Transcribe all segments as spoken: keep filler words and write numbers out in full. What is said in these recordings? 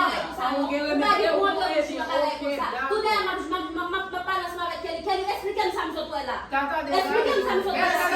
bagay konsa non. Ou pa gen pou antre bouch nan bagay konsa. Tout dèyè m ap, m ap, m ap, m ap, m ap pale ansanm avèk Kelly. Kelly, eksplike m sa m sot wè la. Eksplike m sa m sot wè la.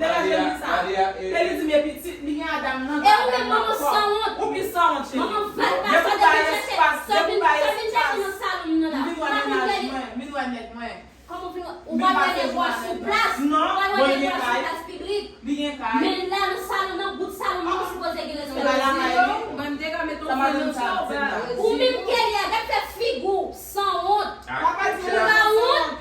Degaje m sa. Kelly di m e pitit, li gen adanm nan. E ou menm manman sanwont. Ou pi sanwont, cheri. Manman val pa sa de vin chèche, sa vin chèche nan salon m nan la. M vin wè mennaj mwen, m vin wè nèg mwen. Kòman w fin wè? Ou pral wè nèg ou a sou plas. Ou pral wè nèg ou a sou plas piblik. Li gen kay. Men la nan salon nan, bout salon nan, ou sipoze gen respè. Ou pral lakay li. Ban m degaje mete yon fren nan sa w di la. Ou menm Kelly a, gad fè figi w, sanwont. Ou pa wont?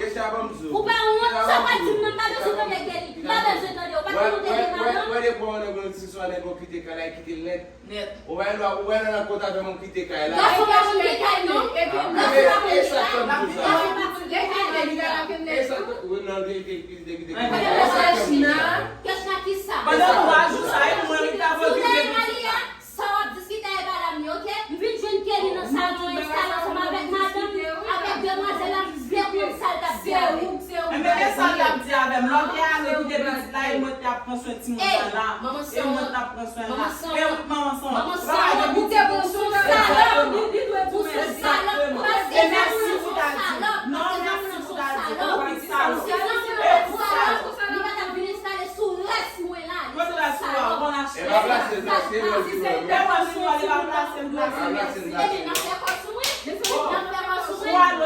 Ou pa wont? Sa w pral di m nan, m pa bezwen tande Kelly. M pa bezwen tande w. Ou pa tande w te gen madanm? Wè de pwa w nan grann si swa nèg ou kite kay la, kite l nèt. Nèt. Ou wè lè, ou wè lè nan kont avè m, ou kite kay la. Gason pa konn ki kay non. Gason pa konn ki kay. Gason pa konn ki kay. Wi, non, li te kite kay. Kèch nan ki sa? Pandan twa jou sa, e mwen ki ta voye. Sa w ap diskite a e pa la m ye, oke? M vin jwenn Kelly nan salon, nan salon ansanm avèk madanm, avèk demwazèl la, m vle konn sa l t ap di avè m. Enben, men sa l t ap di avè m. Lè w te ale kite pitit la, e mwen ki t ap pran swen timoun nan la. E mwen t ap pran swen la. E manman sanwont. Ou pa gen pitit ou. Ou se salòp. Ou se salòp. E mèsi pou ta di. Non, mèsi.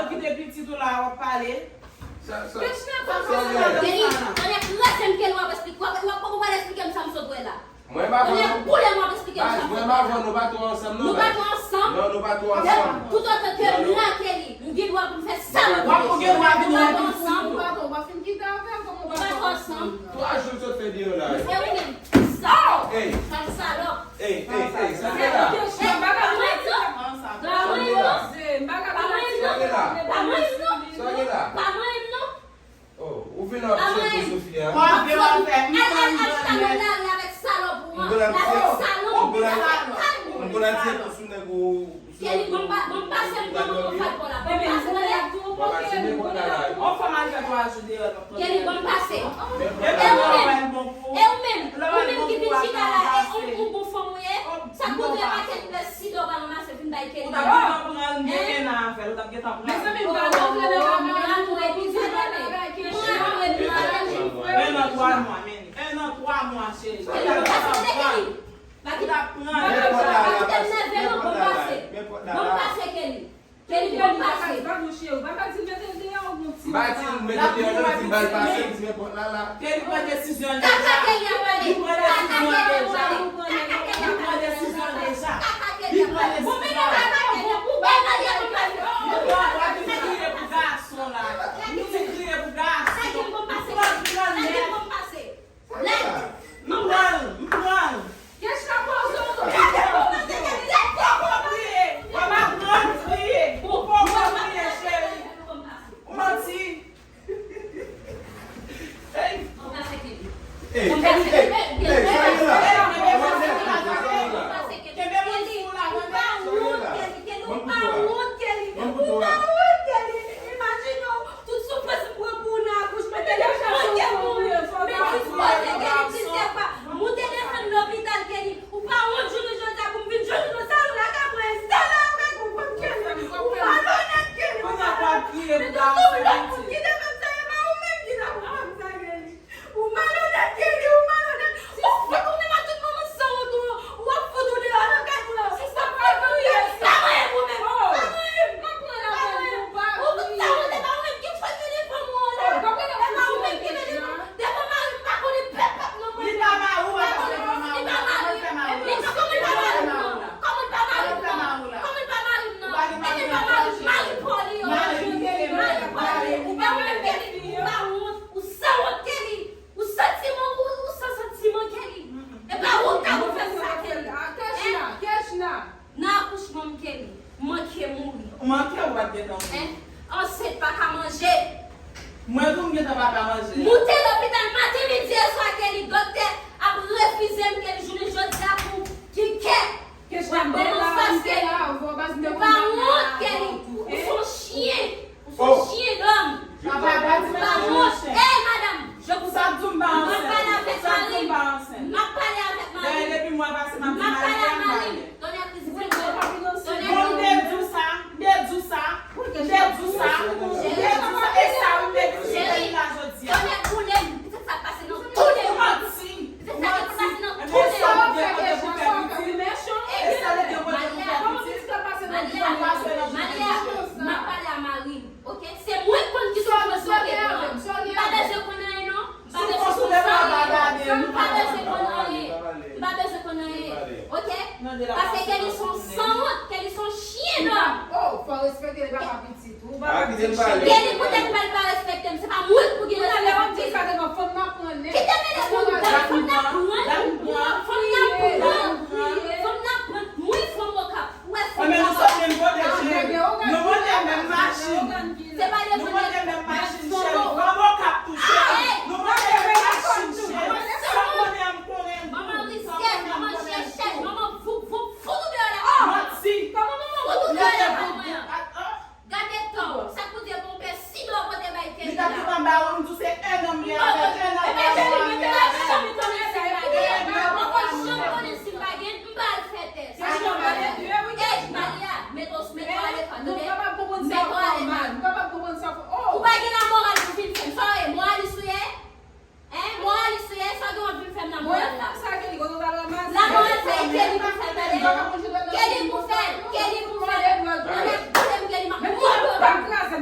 Kite pitit ou la, w ap pale. Sa, sa, sa, sa, sa, Kelly, tande, kraze m, Kelly, w ap esplike, w ap, w ap, w ap esplike m sa m sot wè la. Mwen m avè nou. Tande, boule m, w ap esplike m sa m sot wè la. Mwen m avè nou, nou pa twò ansanm, non. Nou pa twò ansanm. Non, nou pa twò ansanm. Tout otan ke m la, Kelly, m gen dwa pou m fè sa m vle. W ap gen dwa vin la. Nou pa twò ansanm. Nou pa twò, w ap fin kite avè m, kòman w pa twò ansanm? Twa jou l sot fè deyò la. E ou menm, sa. Ey. Sa salòp. Ey, ey, ey, sa gen la? Ey, pa mwen non. Pa mwen non. Pa mwen non. Sa gen la? Pa mwen non. Pa mwen non. Oh, ou vin ap tcheke Sophia. Al, al, al chita nan lari avèk salòp ou an. Avèk salòp ou an. Avèk kay ou an. Kelly, bon pa, bon pase m nan mwen fè kò la. Bon pase nan lè tou. Bon pase nan lè tou. On fanm al fè twa jou deyò l ap tande. Kelly, bon pase. E ou menm, e ou menm, ou menm ki vin chita la, e ou, ou bon fanm ou ye? Sa k koute pakèt pèsi dò pa ranmase vin bay Kelly. Ou t ap gentan pran l, men nan afè l, ou t ap gentan pran l. Mezanmi, m pa rantre nan bagay pou epi di bagay. Pran l epi bagay. Un an twa mwa, men. Un an twa mwa, cheri. Kelly, bon pase nan lè Kelly. Ou t ap pran. Bagay ki te nève yo, bon pase. Bon pase, Kelly. Kelly, bon pase. M pa di l mete l deyò, non, ti. M pa di l mete l deyò, non, ti, m ba l pase, m di men pòt la la. Kelly pran desizyon l deja. Kaka Kelly ap pale. Li pran desizyon l deja. Li pran desizyon l deja. Li pran desizyon l. Bon, men kaka Kelly, ou bay Malia pou pase. Li pran, w ap vin kriye pou gason la. Ou vin kriye pou gason. Ou pa pran nèf. Lèd! M pran l! M pran l! Kèch la poze w tou. Lèd! Lèd! Lèd! Poko kriye! W ap aprann kriye! Ou poko kriye, cheri! Ou manti! Ey! Ey! Ey! Ey! Sa ye la? Kenbe moun sou la, kenbe. Ou pa wont, Kelly! Ou pa wont, Kelly! Imajine w! Tout soufrans m pran pou w nan akouchman, Kelly, m manke mouri. Men jis kote Kelly, tristè pa. M ou te desann lopital, Kelly. Ou pa wont jounen jodi a pou m vin jwenn ou nan salon lakay mwen, enstale avèk ou, Kelly. Ou malonèt, Kelly. Ou malonèt. Men tout, tout lòt moun ki te fè m sa, e pa ou menm ki ta pou fè m sa, Kelly. Ou malonèt, Kelly, ou malonèt. Ou fout ou menm ak tout manman sanwont ou an. W ap fout ou deyò nan kay mwen an. W ap fout ou deyò. Pa manyen m ou menm. Pa manyen m. Pa manyen m. Ou tout sa ou te pa ou menm ki fè telefòn ou an la. E pa ou menm ki mete devan mari m, pa konnen pèp ap non mwen. Li pa mari w, pa konnen li pa mari w. Li pa konnen li pa mari m non. Kòman li pa mari m non? Kòman li pa mari m non? Kòman li pa mari m? Mari pa w li yo. Mari pa w li. E ou menm Kelly, ou pa wont, ou sanwont Kelly. Ou santiman, ou, ou san santiman, Kelly. E pa ou k ta pou fè m sa, Kelly. Kèch la, kèch la. Nan akouchman m, Kelly, m manke mouri. Ou manke, ou pa t gentan mouri. Ansent pa ka manje. Mwen tou, m gentan pa ka manje. Moute lopital maten, midi e swa, Kelly, doktè ap refize m, Kelly, jounen jodi a pou ki kè. Kèch la, m te la, m te la, ou pa wont, Kelly. Ou se yon chyen. Ou se yon chyen dòm. Ou pa wont. Ey, madanm, je vous aime. M ap pale avèk mari m. M ap pale avèk mari m. M ap pale ak mari m. Tonnè kriz, tonnè kriz. Bon, m te di w sa, m te di w sa, m te di w sa, m te di w sa, e sa wi m te di w se la jodi a. Tonnè boule m. Sa k pase nan tounen yo. Ou manti. Ou manti. Ebyen, sa w ap fè kèch la, sa w ap fè wi mechan. E sa w gen kote pou fè pitit. Malia, Malia, m ap pale a mari m, oke? Se mwen k konn ki soufrans yo te pran. M pa bezwen konn anyen non. M pa bezwen konn sa. M pa bezwen konn anyen. M pa bezwen konn anyen. Oke? Paske Kelly se yon sanwont, Kelly se yon chyen dòm. Oh, fò respekte li, papa pitit. Ou pa ka di m pale. Kelly poutèt pa l pa respekte m, se pa mwen k pou gen respekte. Kite mele pou m, fanm nan pran, fanm nan pran, fanm nan pran, fanm nan pran, mwen fanm Okap, ou wè fanm nan pran. Anben nou sot menm kote, cheri. Nou monte menm machin. Se pa de fanm Okap. Nou monte menm machin, cheri. Fanm Okap tou, cheri. Nou monte menm machin, cheri. Sa konnen an m konnen. Manman rizyèz, manman chèchèch, manman voup voup, fout ou deyò lakay mwen. Manti. Kòman manman fout ou deyò lakay mwen an? Gade tan, sa k pou di e pa w pèsi dò pote bay Kelly la. Li t ap toutan ba ou, m di w se un an m gen avè l, un an twa mwa m gen avè l. Mwen poko janm konnen si m pa gen, m pa al fè tès. Ey, Malia, mete w, mete w alèkò, tande? Mete w alèkò. Ou pa gen lamoral pou vin fè m sa w ye, moralis ou ye? Hein? Moralis ou ye? Sa w gen w ap vin fè m lamoral la? Lamoral sa e Kelly pou fè l, tande? Kelly pou fè l, Kelly pou fè l. Tande, koute m, Kelly, m ap mòde w. Pa kraze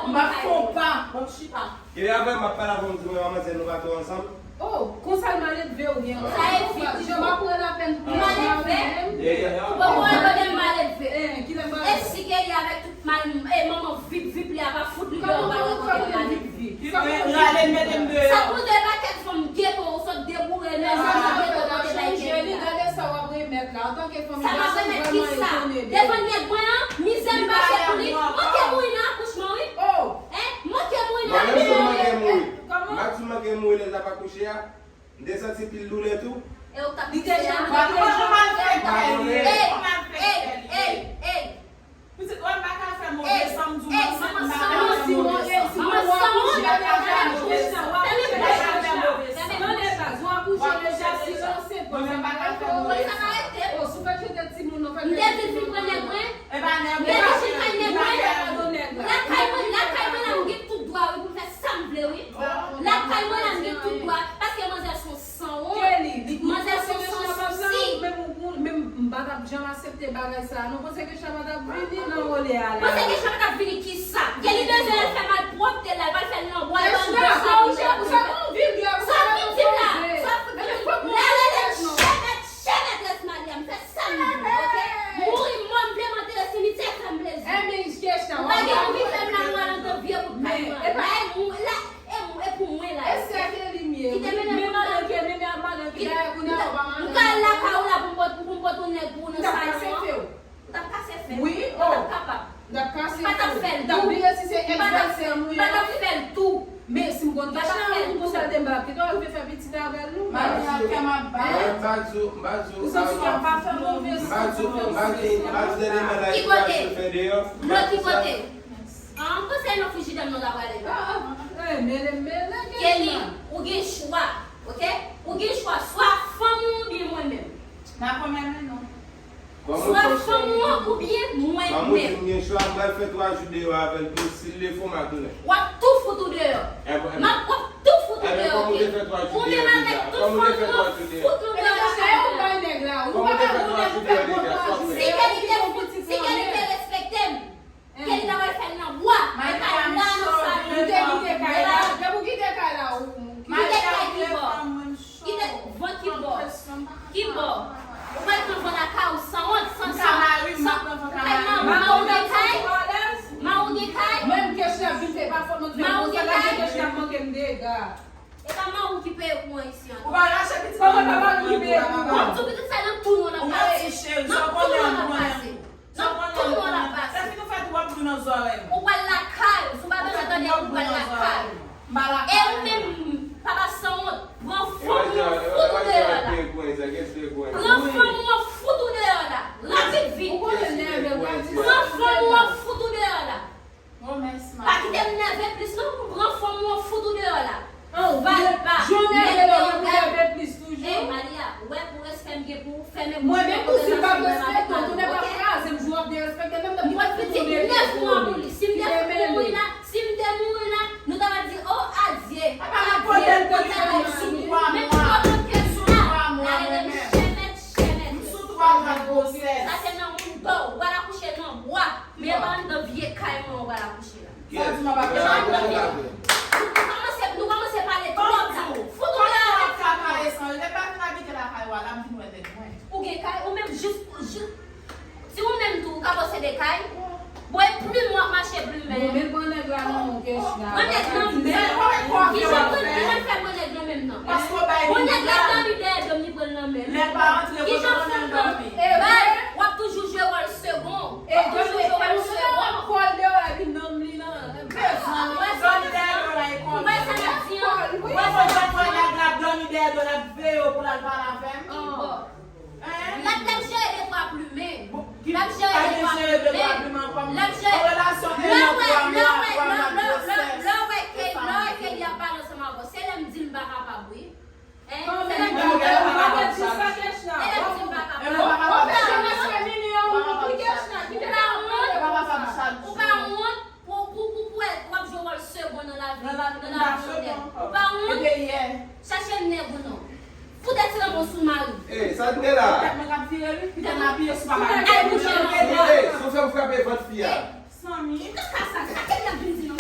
M ap fè w pa. Bon, chita. Epi apre, m ap pale avè w, m di mwen, manzè, nou pa twò ansanm. Oh, konsa l maledve ou byen? Sa e fi. Jan m ap pran lapèn pou mwen menm. Ou poko wè kote m maledve. Eh, kilè m maledve? E si Kelly avèk tout mal, e manman vip vip li a pa fout li deyò, ou pa wè kote m maledve. Rale l mete m deyò. Sa pou de pakèt fanm geto, ou sot deboure nan sa geto kote bay Kelly la. Gade sa w ap remèt la. Antanke fanm gason, m vrèman etone de ou. Devan nèg mwen an, mizè m pase pou li. Manke mouri nan akouchman, wi. Oh! Hein? Manke mouri nan akouchman. Mwen menm tou manke mouri. Kòman? M pa t sou manke mouri lè l t ap akouche a. M te santi pil doulè tou. E ou t ap... Li te janm... Ou pa konn malfektè li ye. Ey, ey, ey, ey. Pitit, wè m pa ka fè move san m di w, manman, m pa ka fè move san. Manman, si w akouche deja, w ap fè move san. Tande baz, w akouche deja, si w ansent, mwen menm pa ka fè move san. Oh, si w fè chete timoun nan, fè... M te di l vin pran nèg mwen. E pa nèg mwen. M te di vin pran nèg mwen. Lakay mwen, lakay mwen la, m gen tout dwa, wi, pou m fè sa m vle, wi. Lakay mwen la, m gen tout dwa, paske manzè se yon sanwont. Manzè se yon sansousi. Menm ou, menm m pa t ap janm aksepte bagay sa a. Nou panse Kesha pa t ap vini nan wole a la? Panse Kesha pa t ap vini kisa? Kelly bezwen al fè malpwòpte la, al fè l nan bwa, al ba nou sa pou nou fè. Sa w vin di la, sa w vin di la, rele m chè mèt, chè mètrès Malia, m fè sa m vle, oke? Mouri mò, m vle m antere simityè, fè m plezi. Ou pa gen pou vin fè m lamò nan vye bout kay mwen. La, e mwen, la, e mwen, e pou mwen la. Kite mennen pou mwen. M ka al lakay ou la pou m pot, pou m pot yon nèg pou ou nan salon an. Ou t ap kase fè m. Wi, oh. M pa t ap kapab. M pa t ap fè l tou. M pa t ap fè l tou. Men si m konn Kesha pou sa te m pa kite w rive fè pitit avè l non. Maria, kè m ap bat. Mwen m pa di w, m pa di w, m pa di w, m pa di w, m pa di w dènye manday ki pral sou fè deyò. Lòt ki kote? An, konsèy nan frijidè m nan ta prale. Kelly, ou gen chwa, oke? Ou gen chwa, swa fanm ou oubyen mwen menm. N a konn menm non. Swa fanm ou an oubyen mwen menm. Kòm ou di m gen chwa, m pral fè twa jou deyò avè l tou, si l leve m a tounen. W ap tou fout ou deyò. M ap, w ap tou fout ou deyò, oke? Ou menm avèk tout fanm ou an, fout nou deyò lakay mwen. Si Kelly te, si Kelly te respekte m, Kelly ta pral fè l nan bwa, e pa la nan salon an. Ou te kite kay la, depi w kite kay la, ou kite kay ki bò? Kite van ki bò? Ki bò? Ou pral pran van lakay ou sanwont, san, san, san, kay mari w gen kay? Mari w gen kay? Mari w gen kay? Mari w gen kay? E pa mari w ki peye pou an isi an. Ou pa rache pitit mwen, mwen pa mari w. W ap di pitit sa nan tou nou n ap pase. Nan tou nou n ap pase. Nan tou nou n ap pase. Ou pral lakay ou, si w pa bezwen tande, ou pral lakay ou. E ou menm, papa sanwont, pran fanm ou an, fout ou deyò la. Pran fanm ou an, fout ou deyò la. Rapid vit. Pran fanm ou an, fout ou deyò la. Pa kite m nève plis non, pran fanm ou an, fout ou deyò la. Valpa, nèg yo. Ey, Malia, ou wè pou respè m gen pou ou, fèmen bouch ou, mwen menm tou, si m pa t respekte w, tounen pa kraze m, jou w ap derespekte m, m pot pitit nèf mwa pou li. Si m te fout mouri la, si m te mouri la, nou ta va di, o, adye, adye, konsa la di, men m twò pran kè m la, la rele m chèmèt, chèmèt. Sa se nan moun dò, ou pral akouche nan bwa, men e pa anndan vye kay mwen ou pral akouche la. Sa di m ap akouche nan bwa. Nou kòmanse, nou kòmanse pale twòp la. Fout ou deyò la. Ou gen kay, ou menm jis, jis, si ou menm tou, ou ka posede kay, bon, e plimen w ap mache plimen. Bon, men pran nèg la nan men w, Kesha. Pran nèg nan men m. Kijan pran, kijan fè pran nèg nan men m nan? Bon, nèg la dòmi dèyè do m, li pran l nan men l. Kijan fè l dòmi? Bay, w ap toujou jwe wòl segon. W ap toujou jwe wòl segon. Kòl deyò la, epi nonm li nan. Ou wè sa m ap di an? Ou wè sa m ap di an? Ki bò? L ap, l ap jere de twa plimen. L ap jere de twa plimen. L ap jere. Lè w wè, lè w wè, lè w wè, lè w wè, lè w wè ke, lè w wè ke li ap pale ansanm avè w, se lè m di l m pa kapab, wi. Hein? Se lè m di l m pa kapab. Se lè m di l m pa kapab. Ou pa wont? Ou pa wont? Ou pa wont? Pou, pou, pou, pou w ap jwe wòl segon nan lavi, nan lavi yon nèg. Ou pa wont? Chèche nèg ou non. Fout ti lanmò sou mari. Ey, sa t gen la? Tèt mwen k ap vire wi. Kite m apiye sou papa m. Al kouche nan bwa. Ey, sou fè m frape vant fi a. Ey, Sanmi. Ki kaka sa? Sa Kelly ap vin di non?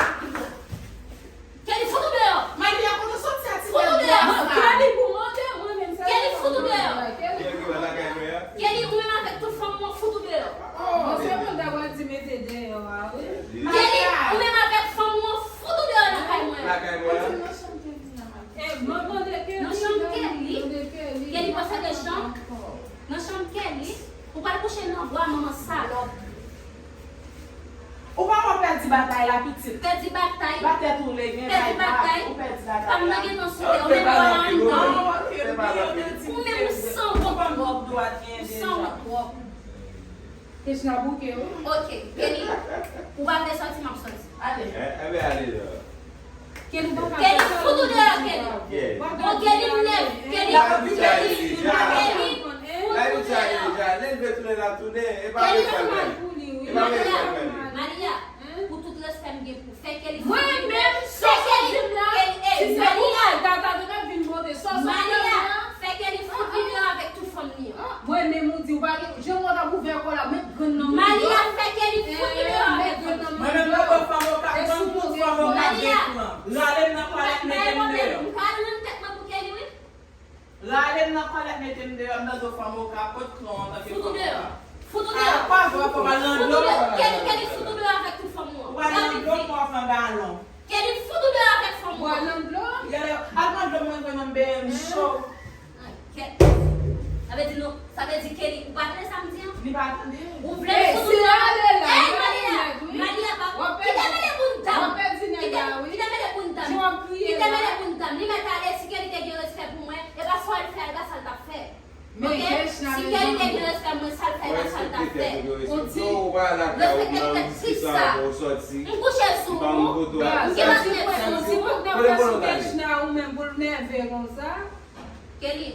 Batay. Batay tou le gen pèdi batay. Ou pèdi batay la. Fanm nan gentan sou tè, ou menm pa nan anndan. Ou menm ou sanwont twòp. Ou sanwont twòp. Kechna bouke wi. Ok, Kelly, ou pa vle sòti, m ap sòti. Ale. Enben ale la. Kelly, ou pa ka sòti. Kelly, fout ou deyò, Kelly. Bon, Kelly, m leve. Kelly, Kelly, Kelly, fout ou deyò. Lè l tounen la tounen, e pa vre sa l fè. E pa vre sa l fè. Malia, pou tout respè m gen pou fè Kelly fout li deyò. Mwen menm, sa w di m la, si se pou mwen, Tata te mèt vin pote sa w sot la. Malia, fè Kelly fout li deyò avèk tout fanm li an. Mwen menm ou di w pa gen, jan w t ap ouvè kò w la, met grenn nan mwen. Malia, fè Kelly fout li deyò avèk tout fanm li an. Mwen menm nan do fanm okap, ban m tout fanm okap gen plan. Rale m nan twalèt, mete m deyò. M ka rann tèt mwen pou Kelly, wi. Rale m nan twalèt, mete m deyò, m nan do fanm okap, pot klon antanke fanm okap. Fout ou deyò. Fout ou deyò. Apa, fò pa nan dlo. Fout ou deyò. Kelly, Kelly, fout ou deyò avèk tout fanm ou an. Ou pa nan dlo, pou w ap nan galon. Kelly, fout ou deyò avèk fanm ou an. Ou pa nan dlo. Gade, al pran dlo, mwen, mwen, mwen, bebe m cho. Ay, kèt. Sa vle di nou, sa vle di Kelly, ou pa tande sa m di an? Li pa tande. Ou vle fout ou deyò? Ey, Malia, Malia, pa, kite mele bounda m. Kite, kite mele bounda m. Kite mele bounda m. Li mèt ale, si Kelly te gen respè pou mwen, e pa sa l fè a, e pa sa l t ap fè. Ok? Si Kelly te gen respè mwen, sa l fè, e pa sa l t ap fè. Respekte tèt ou, respekte tèt, kisa pou w sòti. M kouche sou ou. M gen dwa di w. Ou menm pou l nève konsa. Kelly,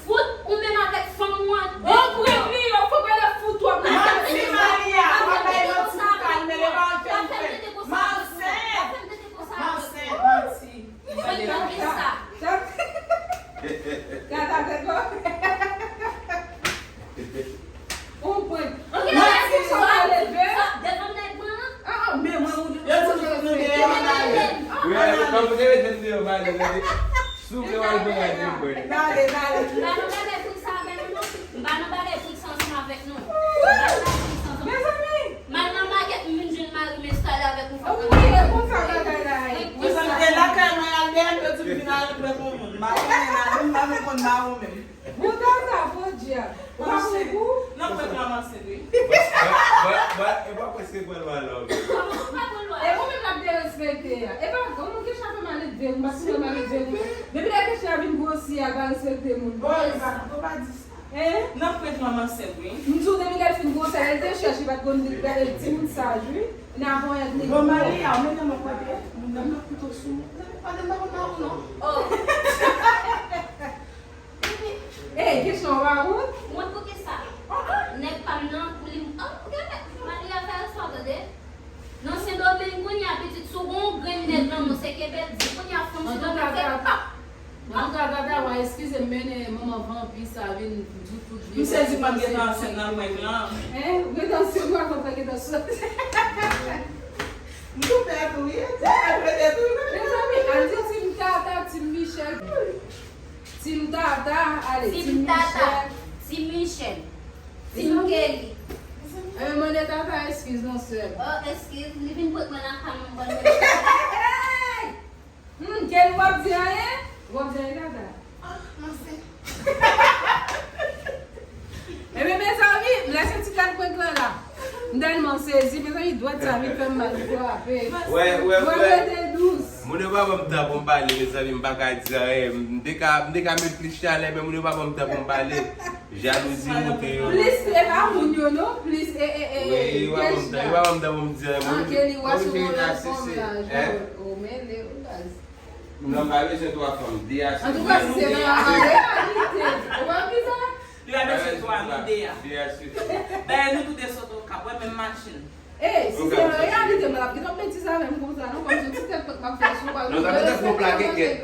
fout ou menm avèk fanm ou an. Bon, pran li, yo, fò gade fout w ap nan. Manti, Malia, w ap bay manti pou kalme, li pa antre antre. M ansent. M ansent, manti. Mwen tankou sa. Tata te kò. On pwen. Ok, manti, sa w ap leve. Devan nèg mwen an. Ah, ah, men mwen, ou di nou nou deyò, n ale. Wi, wi, kòm ou te rete m deyò, m ale, tande. Souple, w al pran rad li, m kwè. N ale, n ale. M pa nan bagay pou sa avè nou, non. M pa nan bagay pou sa ansanm avèk nou. M pa nan bagay pou sa ansanm. Mezanmi! M al nan makèt, m vin jwenn mari m enstale avèk yon fanm. Wi, e konsa bagay la ye. Mezanmi, e lakay mwen al deyò, yo di m vin al pran pou moun. M pa konnen la, menm m pa menm konn mari w menm. Bon, Tata, bon Dye. Ou pa pran kou? Non, mwen pran manse, wi. Mwen, mwen, mwen, e mwen prèske pran lwa la, wi. Kòman ou pa pran lwa? E ou menm l ap derespekte a. E pa, kòman kesyon ap fè maledve, m pa t fè maledve, wi. Depi lè kesyon a vin gwosi a, l pa respekte moun. Bon, e pa, bon, pa di sa. Hein? N ap pran manse, wi. M di w, depi lè l fin gwosè, l te chèche, pa t konn li, timoun saj, wi. N ap voye li. Bon, Malia, ou mete mwen kote, moun nan nan kouto sou mwen. Kote m pa konn mari w, non. Oh. Ey, kesyon w pa wont? Wont pou kisa? Nèg pa m nan, pou li, oh, gade, Malia fè respè w, tande. Nan Sendomeng, kounye a, pitit, si w gen yon grenn nèg nan men w, se kenbe l di, kounye a, fanm Sendomeng fè pap. Antouka, Tata, w a eskize m, men manman vanpi sa vin di tout vye. M sezi pa m gentan ansent nan prank lan. Hein? Ou gentan ansent, ou pa konn sa gentan sot. M tou pè tou, wi. M tou pè tou, wi. Mezanmi, al di Team Tata, Team Michel. Team Tata, ale, Team Michel. Team Tata, Team Michel. Team Kelly. Eh, mande Tata eskiz non, sè m. Oh, eskiz, li vin prank mwen lakay mwen, m ban l. Hmm, Kelly, w ap di anyen? W ap di anyen, Tata? Ah, manse. Ebyen, mezanmi, m lese ti kat prank lan la. M tèlman sezi, mezanmi, dwèt sa vin fè m mal frape. Wè, wè, mwen frè. Mwen rete dous. Moun yo pa ban m tan pou m pale, mezanmi, m pa ka di anyen. M te ka, m te ka met plis chalè, men moun yo pa ban m tan pou m pale. Jalouzi moute yo. Plis, e pa moun yo, non, plis, e, e, e, e, Kechna. Wi, yo pa ban m tan, yo pa ban m tan pou m di anyen. Anke li, w a sou move fòm la, Jawèl. O, mele, o, baz. Moun nan pa bezwen twa fanm, de a sifi. Antouka, si se nan reyalite, ou pa bliye sa? Li pa bezwen twa, non, de a. De a sifi. Dayè, nou tou de sot Okap, wè, menm machin. Ey, si se nan reyalite, mwen ap gentan betiz avè m konsa, non, kòm se ti tèt pèt m ap fè sou, pa. Non, sa pètèt pou plake kèt.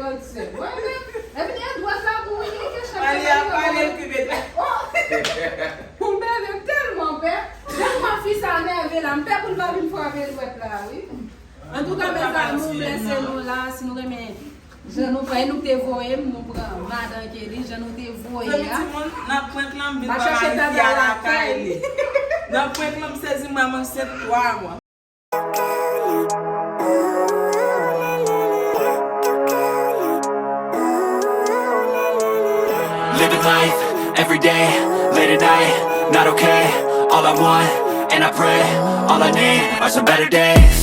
Wè, men, epi, e dwèt la pou mwen, gen kesyon. Pale, ap pale, l kenbe dwèt. Oh! Pou m bebe, m tèlman pè. Depi m wè fi sa nève la, m pè pou l pa vin frape dwèt la, wi. Antouka, mezanmi, m renmèsye nou la, si nou renmen jan nou pran, nou te voye m, nou pran madan Kelly, jan nou te voye a. Zanmi timoun, nan prank lan, m vin pa mari fi a lakay li. Nan prank lan, m sezi, m ansent twa mwa. Living life, every day, late at night, not okay. All I want, and I pray, all I need are some better days.